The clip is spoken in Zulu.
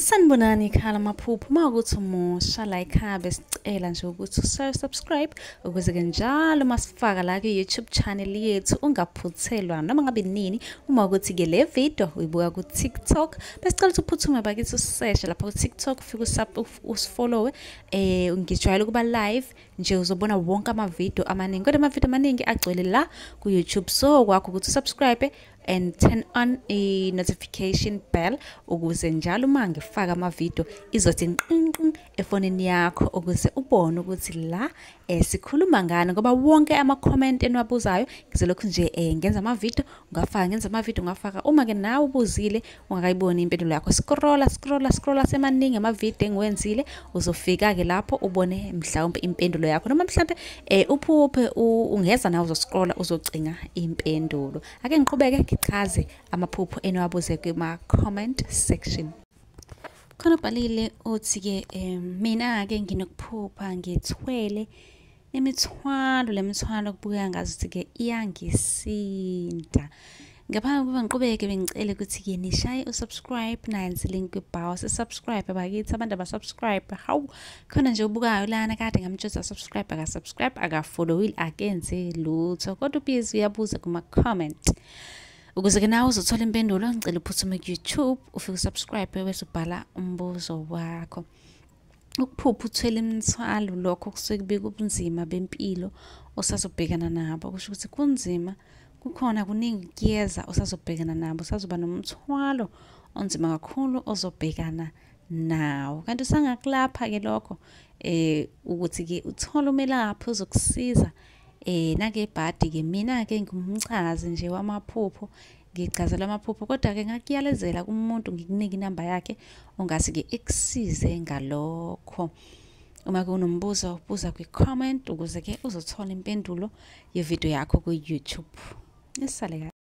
Sanibonani ekhaya lamaphupho. Uma ukuthi umusha la ekhaya besicela nje ukuthi usubscribe ukuze ke njalo masifaka la ku-YouTube channel yethu ungaphuthelwa noma ngabe nini. Uma ukuthi ke le video uyibuka ku-TikTok, besicela ukuthi uphuthume bakithi useshe lapha ku-TikTok, ufike usifollowe. Ngijwayele ukuba live nje, uzobona wonke amavidiyo amaningi, kodwa amavidiyo amaningi agcwele la ku-YouTube. So kwakho ukuthi usubscribe and turn on a notification bell ukuze njalo uma ngifaka amavidiyo izothi nqinqin efonini yakho, ukuze ubone ukuthi la sikhuluma ngani, ngoba wonke ama-comment eniwabuzayo ngizolokhu nje ngenza amavidiyo ungafaka, ngenza amavidiyo ungafaka. Uma-ke nawe ubuzile ungakayiboni impendulo yakho, scrolla scrolla scrolla, semaningi amavidiyo engiwenzile, uzofika-ke lapho ubone mhlawumbe impendulo yakho, noma mhlawumbe uphuphe ungeza nawe uzoscrolla uzocinga impendulo. Ake ngiqhubeke ngichaze amaphupho eniwabuze kuma-comment section. Khona ubhalile uthi-ke mina-ke nginokuphupha ngithwele imithwalo, le mithwalo kubukeka ngazuthi-ke iyangisinda. Ngaphambi kokuba ngiqhubeke bengicela ukuthi-ke nishaye usubscribe, nansi link kwi-bio, si-subscribe bakithi, abantu abasubscribe. Hawu, khona nje ubukayo lana kade ngamtshela subscribe, akasubscribe, akafollowile, akenze lutho, kodwa ubhizi uyabuza kuma-comment. Ukuze-ke nawe uzothola impendulo, ngicela uphuthume ku-YouTube ufike usubscribe bese ubhala umbuzo wakho. Ukuphupha uthwele imithwalo, lokho kusuke kubika ubunzima bempilo osazobhekana nabo, kusho ukuthi kunzima, kukhona kuningi kuyeza osazobhekana nabo, usazoba nomthwalo onzima kakhulu ozobhekana nawo. Kanti usangakulapha-ke lokho ukuthi-ke uthole umelaphi ozokusiza nangebhadi-ke. Mina-ke ngumchazi nje wamaphupho, ngichazela amaphupho, kodwa-ke ngakuyalezela kumuntu ngikunike inamba yakhe ongase-ke ekusize ngalokho. Uma kunombuzo buza kwi-comment ukuze-ke uzothola impendulo yevidiyo yakho ku-YouTube. Nisale kahle.